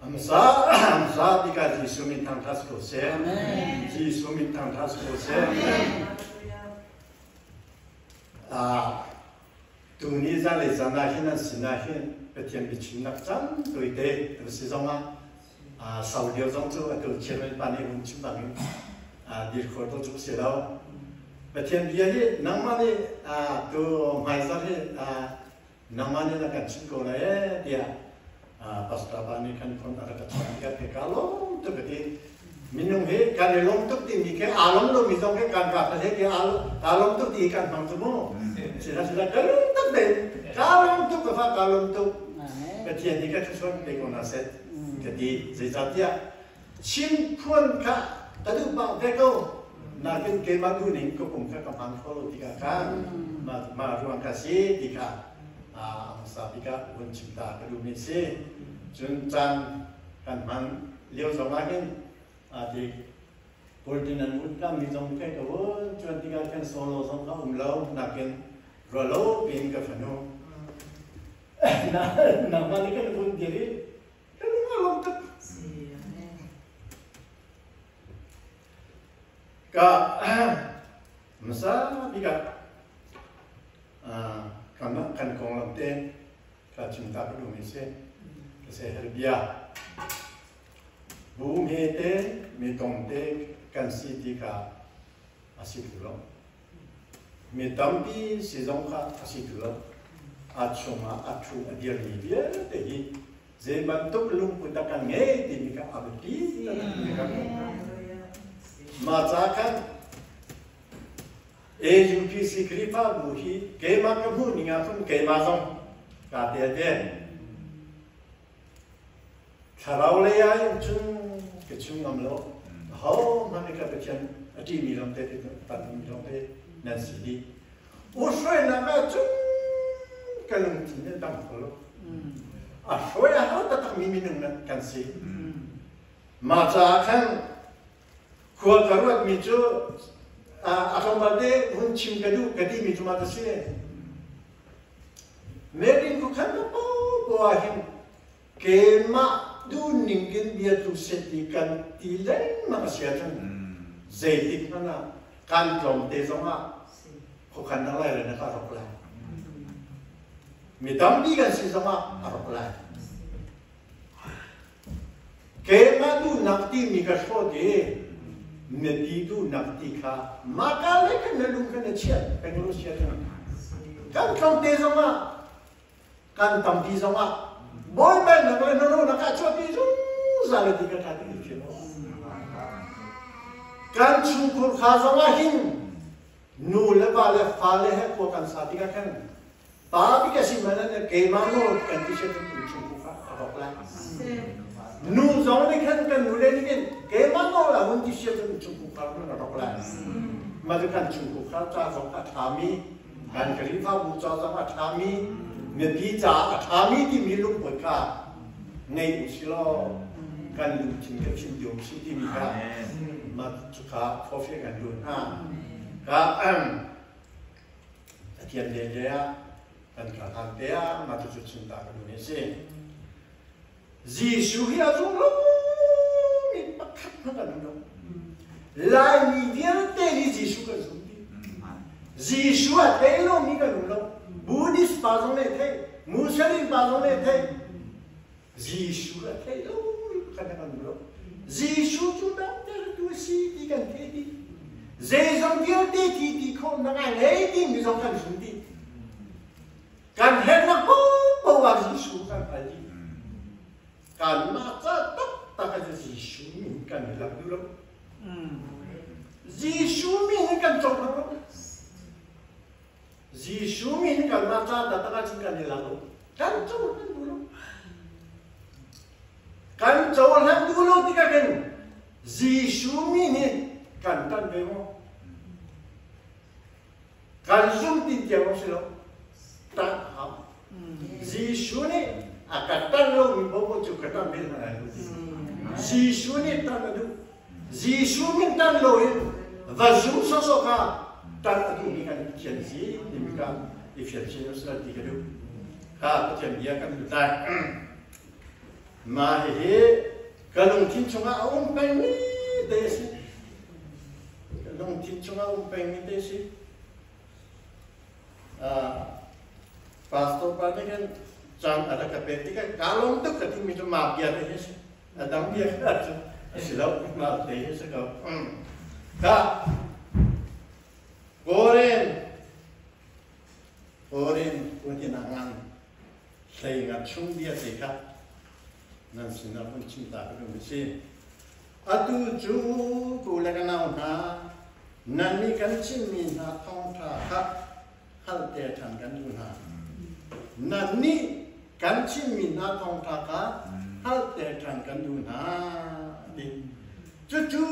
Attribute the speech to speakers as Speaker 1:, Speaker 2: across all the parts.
Speaker 1: Hmasa bik ah Jesuh min thangṭhat ko seh. Jesuh min thangṭhat ko seh. Tuni zanlei zan ah hin an sinah hin Pathian biachimnak caan tawite a si zongah sau lio zong cu atu chairman pa nih rung chim bangin dir khawh to cu si lo. Pathian bia hi nangmah nih tu hmaizarh hi nangmah nih na kan chimh ko lai ee tiah pastor pa nih khan phone a rak ka chawnh ka the ka lawm tuk ka ti. Minung hi kan i lawm tuk timi khi aa lawm lomi zong khi kan ka he ti aa lawm tuk ti kan hmang cu mu. Sila sila kan tak te ka lawm tuk ka fa ka lawm tuk. Pathian nih ka thluachuah pe ko hna seh ka ti. Zeicahtiah chim phuan kha ka duh pah ve ko. Nakin keimah duhning ka pum kha ka hmang kho lo tikah khan mah ruang kha si ti kha a hmasa bik ah vun chim ta ka duhmi si. Cun caan kan hman lio zong ah hin ti bulletin an vun tlangmi zong thei ka vun cuan tikah khan solo zong ka um lo nakin rualo piin ka fanu nangmah nih kan vun dir i ka lung a lawm tuk. Ka hmasa bik ah kan konglam te ka chim ta ka duhmi si. Ka se her bia. Bu hme te, mi tong te kan si ti kha a si tu lo. Mi tampi si zong kha a si tu lo. A chungah a thu a dirmi vialte hi zei bantuk lungput dah kan ngei timi kha a biapi takmi kan Mah ca khan AUPC Khrihfabu hi keimah ka hmuh ning ah cun keimah zong kaa tel ve. Thlarau lei ah hin cun ka chim ngam lo. Ahohmanh nih ka Pathian a ṭihmi lawngte tanmi lawngte nan si dih. Uhruainak ah cun ka lungthin a dang kho lo. A hruai a hau taktakmi minung kan si. Mah caah khan Khua ka ruatmi cu a tlawmpal te hun chim ka duh ka timi cu mah ta si. Meeting ku khan popoh ah hin keimah duhning in bia tu set i kan ti lengmang a si ahcun zeitik hmanh ah kan tlawmte zongah khuakhan nak lai le na ka rok lai. Mi tampi kan si zongah a rok lai. Keimah duhnak timi ka hrawt i mipi duhnak ti kha mahka lei khan na lung khan na chiat peng lo sia cun kan tlawmte zongah kan tampi zongah bawipa le na rawnak ah chuahpi zungzal ti ka ṭha ti fiang kan chungkhur kha zongah hin nu le va le fale he khua kan sa tikah khan Pa bik a si man ah keimah nawl kan ti sian innchungkhur kha a rawk lai. Nu zong nih khan kan nule nih khin keimah nawl a hun ti sian cun innchungkhur kha a rawk lai. Mah cu kan chungkhur kha ca zong a ṭhami, kan Khrihfabu ca zong a ṭhami, mipi caah a ṭhami timi lungput kha ngei u si law kan lungthin kan chim cio si timi kha mah cu kha coffee kan duh hna. Ka A thiam lele ah kan kal hlan te ah mah cucu chim ta ka duhmi a si. Jesuh hi a zum lomi pakhat hmanh kan um lo. Laimi vialte nih Jesuh kan zum dih. Jesuh a thei lomi kan um lo. Buddhist pa zong nih thei, Muslim pa zong nih thei. Jesuh a thei lomi pakhat kan um lo. Jesuh cu dangtertu a si ti kan theih dih. Zeizong vialte thi ti khawhnak a ngei timi zong kan zumh dih. Kan herhnak paohpaoh ah Jesuh kan hngal dih. Kanmah ca taktak ah Jesuh min kan i lak duh lo. Jesuh min in kan cohlang lo. Jesuh min kanmah ca taktak ahcun kan i lak lo. Kan cohlan duh lo. Kan cohlan duh lo tikah khin Jesuh mi nih kan ṭanh ve maw? Kan zum tin tiang si lo. Ṭanh a hau. Jesuh nih a ka ṭanh lomi paoh cu ka ṭanh ve hna lai lo. Jesuh nih ṭanh a duh. Jesuh min ṭanh loin va zum sawsawh kha ṭanh a duhmi kan Pathian si timi kha i fian chin usila ti ka duh. Kha Pathian bia kan lut lai. Mah hihi ka lungthin chungah a um pengmi te a si. Ka lungthin chungah a um pengmi te a si. Pastor pa nih khan caan a rak ka pek tikah kaa lawm tuk ka timi cu mah bia te hi a si. A dang bia kha cu a si lo, mah te hi a si ko. Ka Korin Korin kutin a ngan hlei nga chung bia te kha nan sinah hun chim ta ka duh mi si. Atu cu ku le ka nau hna, nannih kan chimmi hna thawngṭha kha hngalhter ṭhan kan duh hna. Nannih kan chimmi hna thawngṭha kha hngalhter ṭhan kan duh hna, a ti. Cucu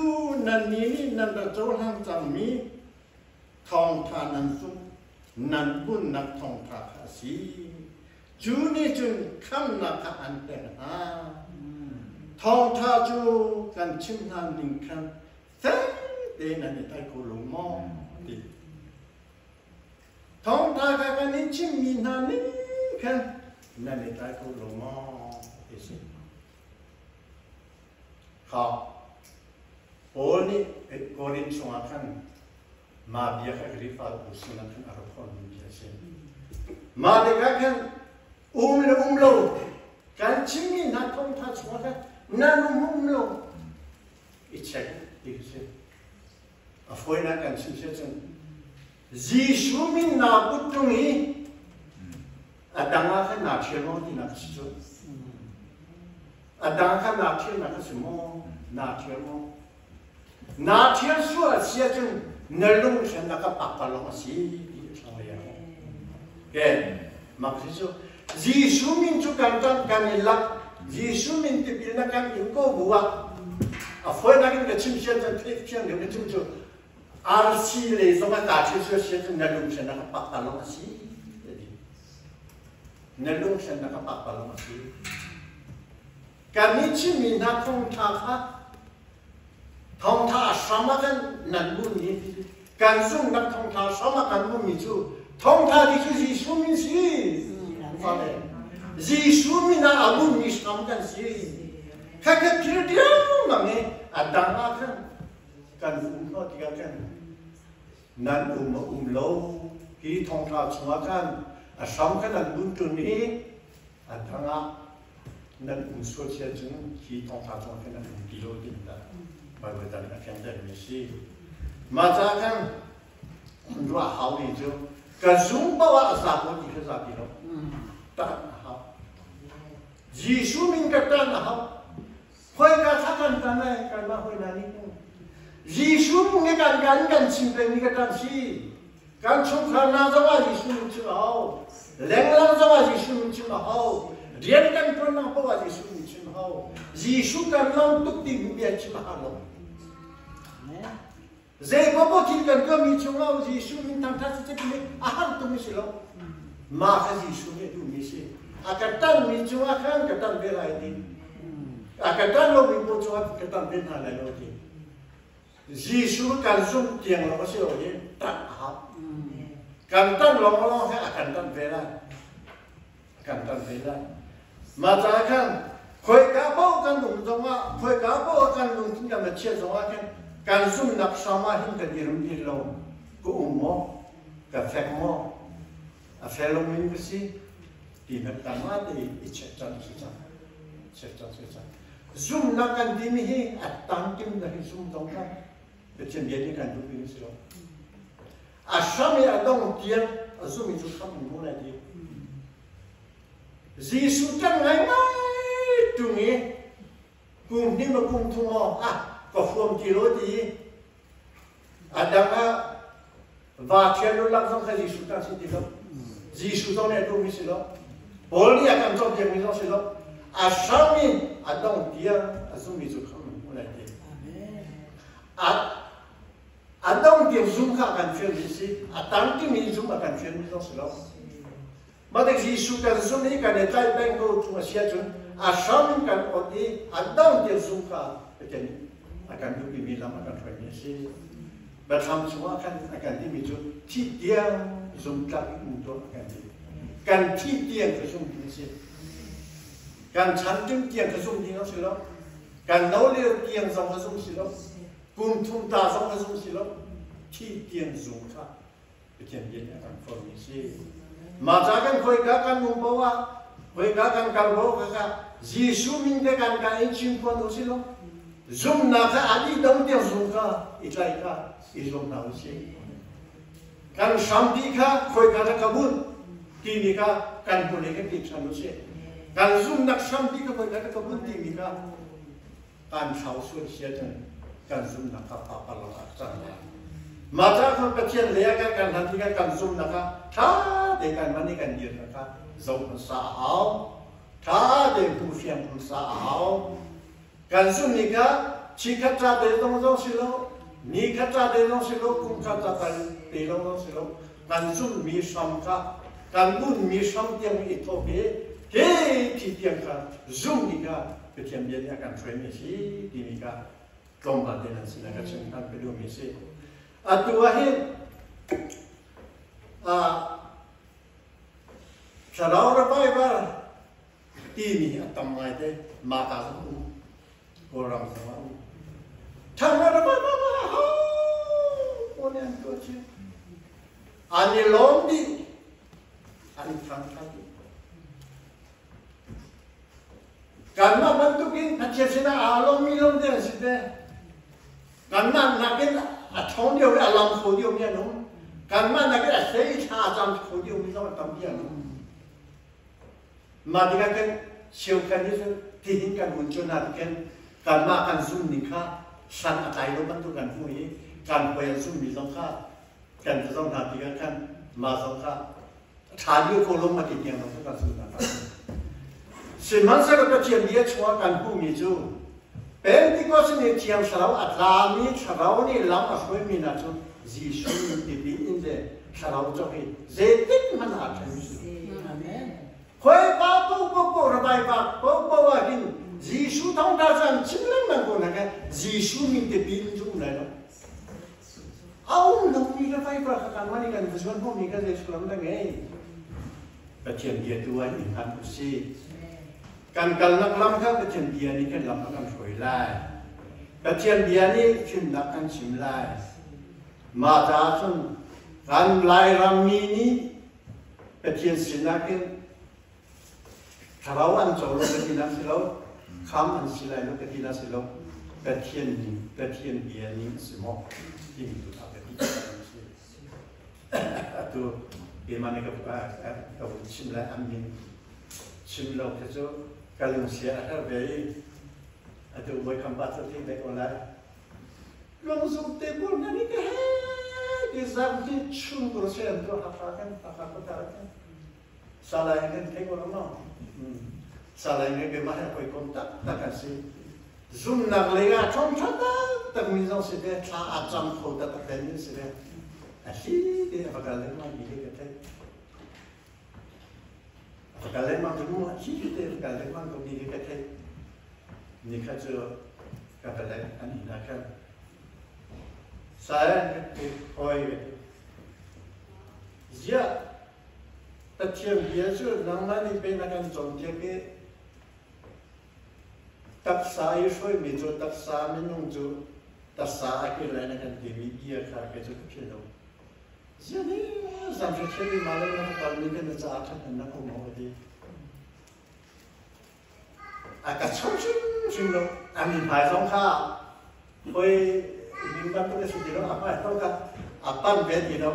Speaker 1: nannih nih nan rak cohlang cangmi thawngṭha nan zumh, nan bunnak thawngṭha kha a si. Cu nih cun khamnak kha an pek hna. Thawngṭha cu kan chimh hna ning khan fel tein an i tlai ko lo maw? Ti. Thawngṭha kha kan in chimmi hna ning khan nan i tlai ko lo maw? Ti si. Kha Paul nih Korin chungah khan mah bia kha Khrihfabu sinah khan a rak hawnmi bia a si. Mah tikah khan um le um lo kan chimmi hna thawngṭha chungah khan nan um um lo i check ti khi si. A fawinak kan chim si cun Jesuh min naa put ṭung i a dang ah khan naa ṭhial maw tinak a si cu. A dang kha naa ṭhialnak a si maw? Naa ṭhial maw? Naa ṭhial sual a si ahcun na lungthlen na ka pakpalawng a si ti a thlang lei ah. Ke mak si cu Jesuh min cu kan kan kan i lak Jesuh min tipil na kan in ko bu ah a fawinak in ka chim sian cun theih thiang deuh ka chim cu RC lei zong ah kaa ṭhial sual sian cun na lungthlen na ka pakpalawng a si na lungthlen na ka pakpalawng a si. Kan i chimmi hna thawngṭha kha thawngṭha a hram ah khan nan bunmi kan zumhnak thawngṭha hram ah kan bunmi cu thawngṭha ti cu Jesuh min si. Fale Jesuh min ah a bunmi hram kan si. Kha thil riangmang i a dang ah khan kan um hnawh tikah khan nan um a um lo. Hi thawngṭha chungah khan a hram kha nan bun ṭun i a dang ah nan um sual si ahcun hi thawngṭha cungah khin nan um ti lo ti dah Baibal dan a fiantermi a si. Mah caah khan ruah hau mi cu ka zum paoh ah a za ko ti kha za ti lo. Tan a hau. Jesuh min ka tan a hau. Khoika thla kan tan lai kanmah hoi na nih Jesuh min he kan kan kan chim pengmi ka tan si. Kan chungkhar hna zongah Jesuh min chim a hau. Lenglang zongah Jesuh min chim a hau. Rian kan ṭuannak paoh ah Jesuh min chim a hau. Jesuh kan lawm tuk timi bia chim a har lo. Zei paoh thil kan tuahmi chungah Jesuh min thangṭhat si timi a har tukmi si lo. Mah kha Jesuh nih a duhmi si. A ka ṭanhmi cungah khan ka ṭanh ve lai ti. A ka ṭanh lomi paoh cungah ka ṭanh ve hna lai lo ti. Jesuh kan zumh tiang lawng a si lo hi ṭanh a hau. Kan ṭanh lawnglawng hi a kan ṭanh ve lai. A kan ṭanh ve lai. Mah caah khan khoika paoh kan um zongah, khoika paoh kan lungthin kan va chiat zongah khan kan zumhnak hram ah hin kan i rum ti lo. Ka um maw? Ka fek maw? A fel lomi ka si? Ti hmanh tangah te i check cang si cang. Check cang si cang. Zumhnak kan timi hi a tangkim na hi zum zong kha Pathian bia nih kan duhmi a si lo. A hram i a dong tiang a zummi cu hram in hmu lai ti. Jesuh ṭang ngaingai ṭung i kum hnih ma kum thum maw ah ka huam ti lo ti i a dang ah va ṭhial lo lak zong kha Jesuh ṭang si ti lo. Jesuh zong nih a duhmi si lo. Paul nih a kan cawnpiakmi zong si lo. A hram in a dong tiang a zummi cu khamh in hmu lai ti. A dong tiang zum kha a kan fialmi si. A tang timi zum a kan fialmi zong si lo. Mah tik Jesuh kan zum i kan i tlaih peng ko chung a si ahcun a hram in kan ot i a dong tiang zum kha Pathian nih a kan duhpimi lam a kan hruaimi a si. Biathlam chungah khan a kan timi cu thih tiang zumtlak in um tuah a kan ti. Kan thih tiang cu zum ding a si. Kan chan ṭing tiang ka zum ding a si lo. Kan no lio tiang zong ka zum si lo. Kum thum ta zong ka zum si lo. Thi tiang zum kha Pathian bia nih a kan forhmi a si. Mah ca kan khoika kan um paoh ah, khoika kan kal paoh ah kha Jesuh min te kan ka in chim phuan u si law, zumnak kha a dih dong tiang zum kha i tlaih kha i zuam hna u sih. Kan hrampi kha khoika dah ka bunh timi kha kan hmul i kan ti ṭhan u sih. Kan zumnak hrampi kha khoika dah ka bunh timi kha kan thlau sual si ahcun kan zumnak kha pakpalawng ah a cang lai. Mah ca kha Pathian lei ah kan kan hlan tikah kan zumnak kha ṭha tein kan man i kan dirnak kha zoh hmasa a hau. Ṭha tein hmu fiang hmasa a hau. Kan zummi kha chikhat ca te zong zong si lo, ni khat ca te zong si lo, kum khat ca te zong zong si lo, kan zummi hram kha kan bunmi hram tiang i thawk i hi thi tiang kha zummi kha Pathian bia nih a kan hruaimi a si timi kha tlawmpal te nan sinah ka chim kan ka duhmi a si. Atu ah hin thlarau revival timi hi a tam ngai te maka zong um Kawlram zong ah um. Thlarau revival ho pawl an tuah cio. An i lawm dih an thangthat dih. Kanmah bantukin Pathian sinah aa lawmmi lawng te an si te. Kanmah nakin a ṭhawng deuh le a lam kho deuhmi an um. Kanmah nakin a hlei thla a cam kho deuhmi zong an tampi an um. Mah tikah kan cheukhat nih cun tihin kan hun cu hna tikin kanmah kan zum ning kha san a tlai lo bantuk kan hmuh i kan hawi an zummi zong kha kan zoh hna tikah khan mah zong kha ṭha lio ko lo ma ti tiang zong kan zumh hna. Sihmanhsehlaw Pathian bia chungah kan hmuhmi cu Pentecost ni Thiang Thlarau a tlami Thlarau nih lam a hruaimi hna cu Jesuh min tipil in le Thlarau cawk i zeitik hmanh aa ṭhen si. Khoi pa popopo rabai pa popo ah hin Jesuh thawngṭha cu an chim lengmang ko na ke Jesuh min tipil in cu um lai lo. A um lomi le vai kha kanmah nih kan va zuan hnawhmi kha zei sullam dah ngei? Pathian bia tu ah i hngat u sih. Kan kalnak lam kha Pathian bia nih kan lam a kan hruai lai. Pathian bia nih fimnak kan chim lai. Mah caah cun kan Lairam mi nih Pathian sinah hin Thlarau an co lo ka tinak si lo, kham an si lai lo ka tinak si lo, Pathian ning, Pathian bia ning a si maw timi tu kha ka ti si. Atu keimah nih ka vun chim lai an min chim lo khi cu ka lungsia a her ve i atu voikam pa cu ti ve ko lai. Lungzung te pawl hna nih ka he ti zang ti chung ko se an tuah hakha kan hakha ko ta kan Salai kan thei ko lo maw? Salai ngai keimah he hawikom taktak an si. Zumnak lei ah ṭhawngṭha taktak mi zong si ve, thla a cam kho taktak ve mi si ve. A hli te a va kal lengmang mi hi ka theih. A va kal lengmang cu mu, a hli te a va kal lengmang ko mi hi ka theih. Nikhat cu ka va leng an inn ah khan. Salai hawi ka ti. Ziah Pathian bia cu nangmah nih pei na kan cawnpiak i taksa i hruaimi cu taksa minung cu taksa a kir lai na kan timi bia kha kei cu ka philh lo. Ziah nih zanhriat i mah le na ka kalmi kan na caah ṭhathnemnak um maw ka ti. A ka chawnh hrimhrim lo. A mithmai zong kha hoi ning bantuk a si ti lo. A hmai zong kha a panh ve ti lo.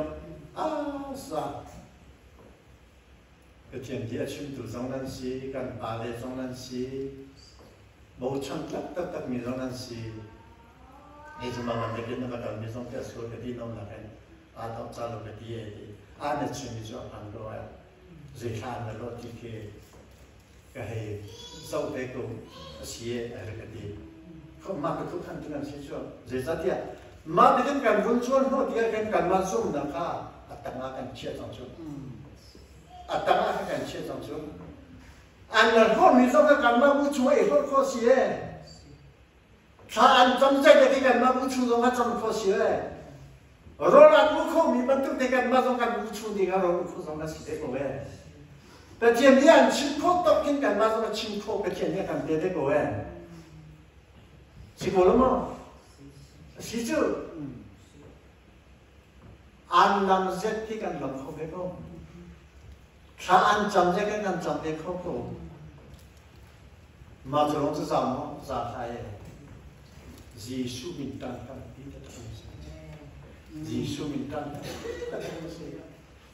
Speaker 1: A sa. Pathian ti a chimtu zong nan si, kan pale zong nan si, bochan tlak taktakmi zong nan si. Hi cu mang an in na va kalmi zong te a sual ka ti no nakin aa dawh ca lo ka ti e ti. A na chimmi cu a hman ko ai. Zei thla na lawh ti khi ka hei zoh ve ko a si e a ka ti. Mah ka thuh khan an si cu. Zeicahtiah mah bikin kan vun cuan hnawh tiah kan kanmah zumnak kha a tangah kan chiah cang cu. A tangah kha kan chiah cang cu. An la hlawhmi zong kha kanmah bu chung ah i hlawh khawh si e. Thla an cam zei te kanmah bu chung zong ah cam khawh si e. Rawl an u khomi bantuk te kanmah zong kan bu chung ding ah rawl u khawh zong na si te ko e. Pathian bia an chim khawh tok in kanmah zong a chim khawh Pathian nih a kan pe te ko eh. Si ko lo maw? Si cu. An lam zet khi kan lam kho ve ko. Thla an cam zet kan kan cam ve kho ko. Mah cu lawng cu za maw? Za thla e. Jesuh min tan kan ti ta ta Jesuh min tan kan ti ta ta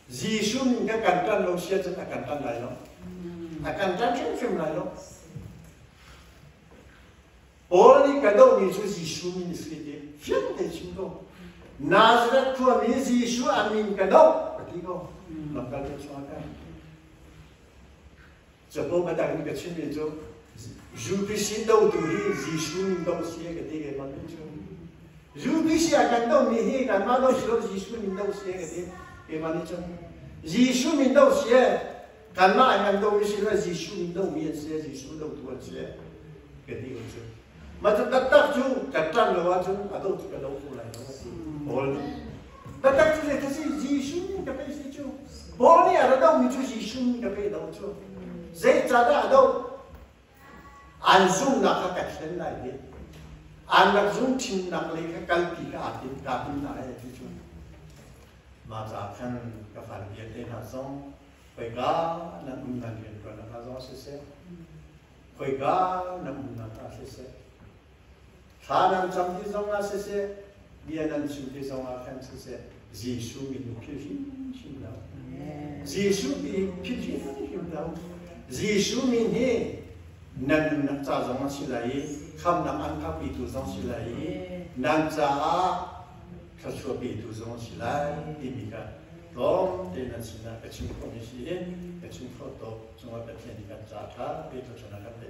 Speaker 1: Jesuh min kan kan tan lo sia cun a kan tan lai lo. A kan tan hrimhrim lai lo. Paul nih ka dohmi cu Jesuh min a si ti fiang tein chim ko. Nazareth khuami Jesuh a min ka doh ka ti ko. Lamkaltu chungah khan. Capo biatak in ka chimmi cu UPC dotu hi Jesuh min doh si ka ti keimah min cu. UPC a kan dohmi hi kanmah doh si lo Jesuh min doh si ka ti keimah nih cun. Jesuh min doh si kanmah an kan dohmi si lo Jesuh min dohmi an si Jesuh dotu an si ka ti ko cu. Mah cu taktak cu ka ṭan lo ahcun a doh cu ka do ko lai lo a ti. Paul nih. Taktak cu zei si Jesuh min ka pe si cu. Paul nih a ra dohmi cu Jesuh min ka pe do cu. Zeicahdah a doh? An zumnak kha ka thlen lai ti. An rak zum ṭhinnak lei kha kalpi kha aa tim, kaa tim lai a ti cu. Mah caah khan ka fan vialte hna zong khoika nan um nan rianṭuannak hna zong siseh, khoika nan umnak ah siseh, thla nan cam ti zong ah siseh, bia nan chim ti zong ah khan siseh, Jesuh min philh hrimhrim lo. Jesuh min philh hrimhrim lo. Jesuh min hi nan nunnak ca zong a si lai i khamnak an ka petu zong si lai i nan caah thluachuah petu zong a si lai timi kha tlawm tein nan sinah ka chim khawhmi si i ka chim khawh tawk cungah Pathian nih kan ca ṭha pe thluachuahnak kan pe.